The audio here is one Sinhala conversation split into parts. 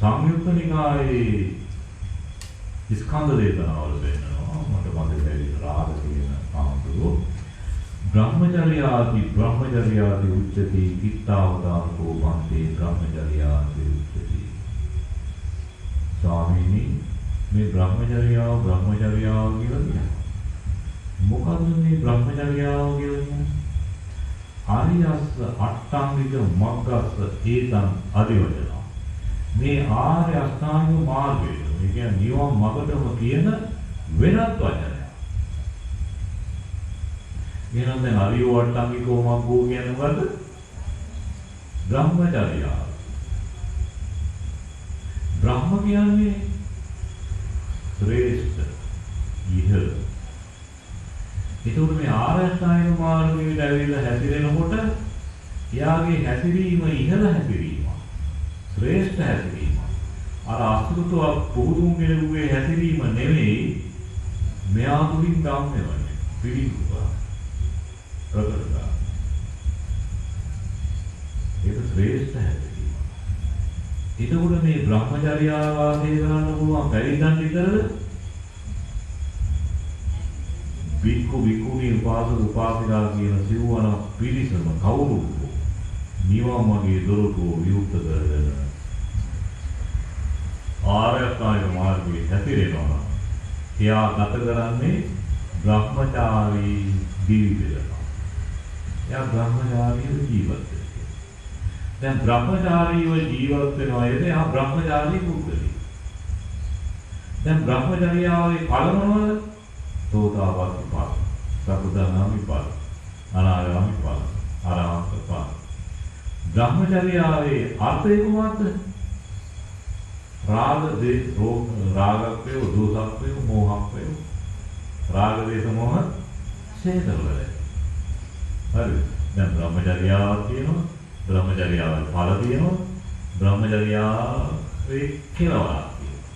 සංයුත්ත නිකායේ ස්කන්ධ දේශනාවල පෙන්නනවා, මට මතකයි රාග කියන ආමුදුව බ්‍රහ්මචර්යාති බ්‍රහ්මචර්යාති උච්චති කිත්තාවදානකෝ බන්තේ බ්‍රහ්මචර්යාති උච්චති. ස්වාමීනි, මේ බ්‍රහ්මචර්යාව බ්‍රහ්මචර්යාව කියලා කියනවා. මොකද්ද මේ බ්‍රහ්මචර්යාව කියලා කියන්නේ? ආර්යස්ස අට්ඨාංගික මග්ගස්ස ඒතං අදිවචන. මේ ආර්ය අෂ්ටාංගික මාර්ගය, ඒ කියන්නේ නිවන් මගටම කියන වෙනත් වචනයක්. එහෙනම් දැන් ආර්යෝ අට්ඨාංගිකෝ මග්ගෝ කියන්නේ මොකද්ද? බ්‍රහ්මචර්යාව. බ්‍රහ්ම කියන්නේ ශ්‍රේෂ්ඨ, ඉහළ. ඒතකොට මේ ආර්ය අෂ්ටාංගික මාර්ගයට ඇවිල්ලා හැසිරෙනකොට එයාගේ හැසිරීම ඉහළ හැසිරීමක්, ශ්‍රේෂ්ඨ හැසිරීමක්. අර අසෘතවත් පුහුදුන් කෙනෙකුගේ හැසිරීම නෙමෙයි, මෙයා තුලින් ගම්ම්‍ය වන්නේ, පිළිඹු කරන්නේ, ප්‍රකට කරන්නේ. ඒක ශ්‍රේෂ්ඨ හැසිරීමක්. එතකොට මේ බ්‍රහ්මචර්යාව වාසය කරන්න පුළුවන් පැවිද්දන් විතරද? බික්ඛු බික්ඛුනී උපාසක උපාසිකා කියන සිව්වන පිරිසම කවුරුත් හෝ නිවන් මගේ දොරටුව විවෘත කරගෙන ආර්ය අෂ්ටාංගික මාර්ගයේ හැසිරෙනවා නම් එයා ගත කරන්නේ බ්‍රහ්මචාරී ජීවිතයක්. එයා බ්‍රහ්මචාරීව ජීවත් වෙනවා. දැන් බ්‍රහ්මචාරීව ජීවත් වෙනවා එද එයා බ්‍රහ්මචාරී පුද්ගලයෙක්. දැන් බ්‍රහ්මචර්යාවේ ඵල මොනවද? සෝතාපට්ටි ඵල, සකෘදාගාමි ඵල, අනාගාමි ඵල, අරහත් ඵල. බ්‍රහ්මචර්යාවේ අර්ථය කුමක්ද? රාග දේ රෝග රාගක් වේව, දෝසක් වේව, මෝහක් වේව, රාග දේශ මොහ ක්ෂය කරලා. හරිද? දැන් බ්‍රහ්මචර්යාවක් තියෙනවා, බ්‍රහ්මචර්යාවේ ඵල තියෙනවා, බ්‍රහ්මචර්යාවේ කෙලවරක් තියෙනවා.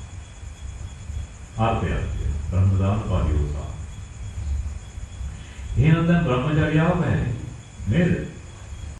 අර්ථයක් තියෙනවා. බ්‍රහ්මදාන පරියෝසාන. එහෙනම් දැන් බ්‍රහ්මචර්යාව පැහැදිලි නේද?